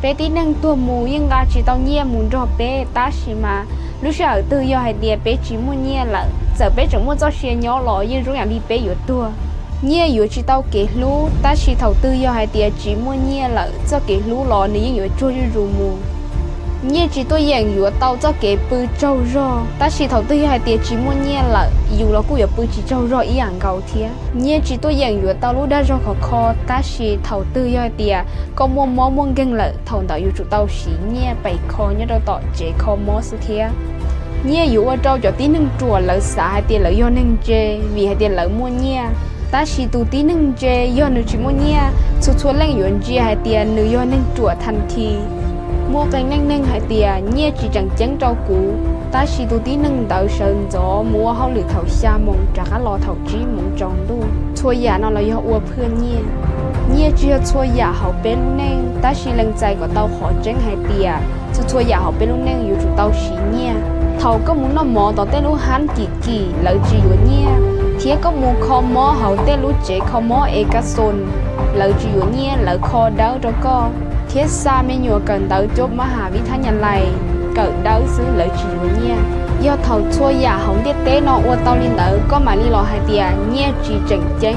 Peb tib neeg tuag mus yeej nqa tsis tau nyiaj mus nrog peb, tab sis mas lub sij hawm twg yog hais tias peb tsis muaj nyiaj lawm, txawm peb tseem muaj txoj sia nyob los yeej zoo yam li peb yuav tuag. Nyiaj yuav tsis tau kev hlub, tab sis thaum twg yog hais tias tsis muaj nyiaj lawm, txoj kev hlub los nws yeej yuav tsuag zuj zus mus. Nyiaj tsis tuaj yeem yuav tau txoj kev pw tsaug zog, tab sis thaum twg yog hais tias tsis muaj nyiaj lawm, yus los kuj yuav pw tsis tsaug zog ib yam nkaus thiab. Nyiaj tsis tuaj yeem yuav tau lub dag zog khov kho, tab sis thaum twg yog hais tias koj muaj mob muaj nkeeg lawm, thaum ntawd yuav tsum tau siv nyiaj pes kho nyob rau tom tsev kho mob xwb thiab. Nyiaj yuav ua rau cov tib neeg ruam lawv xav hais tias lawv yog neeg ntse vim hais tias lawv muaj nyiaj, tab sis tus tib neeg ntse yog nws tsis muaj nyiaj, txhua txhua leej yuav ntsia hais tias nws yog neeg ruam thas thi. Muaj qee leej neeg hais tias nyiaj tsis tseem ceeb rau kuv, tab sis tus tib neeg ntawd sawv ntxov mus ua hauj lwm thaum xya moos rov qab los thaum tsib moos tsaus ntuj. Txhua yam no los yog ua phwaj nyiaj. Nyiaj tsis yog txhua yam hauv peb lub neej, tab sis lees txais kom tau qhov tseeb hais tias txhua txhua yam hauv peb lub neej yuav tsum tau siv nyiaj. Thaum koj mus noj mov tom tej lub hab kim kim lawv tsis yuav nyiaj, thiab koj mus kho mob hauv tej lub tsev kho mob es kas xos, lawv tsis yuav nyiaj, lawv kho dawb rau koj, thiab xa me nyuam kawm ntawv cuab mab has vib thab nyas lais kawm dawb xwb lawv tsis yuav nyiaj. Yog thaum txhua yam hauv ntiaj teb no ua tau li ntawd koj mam li los hais tias nyiaj tsis tseem ceeb.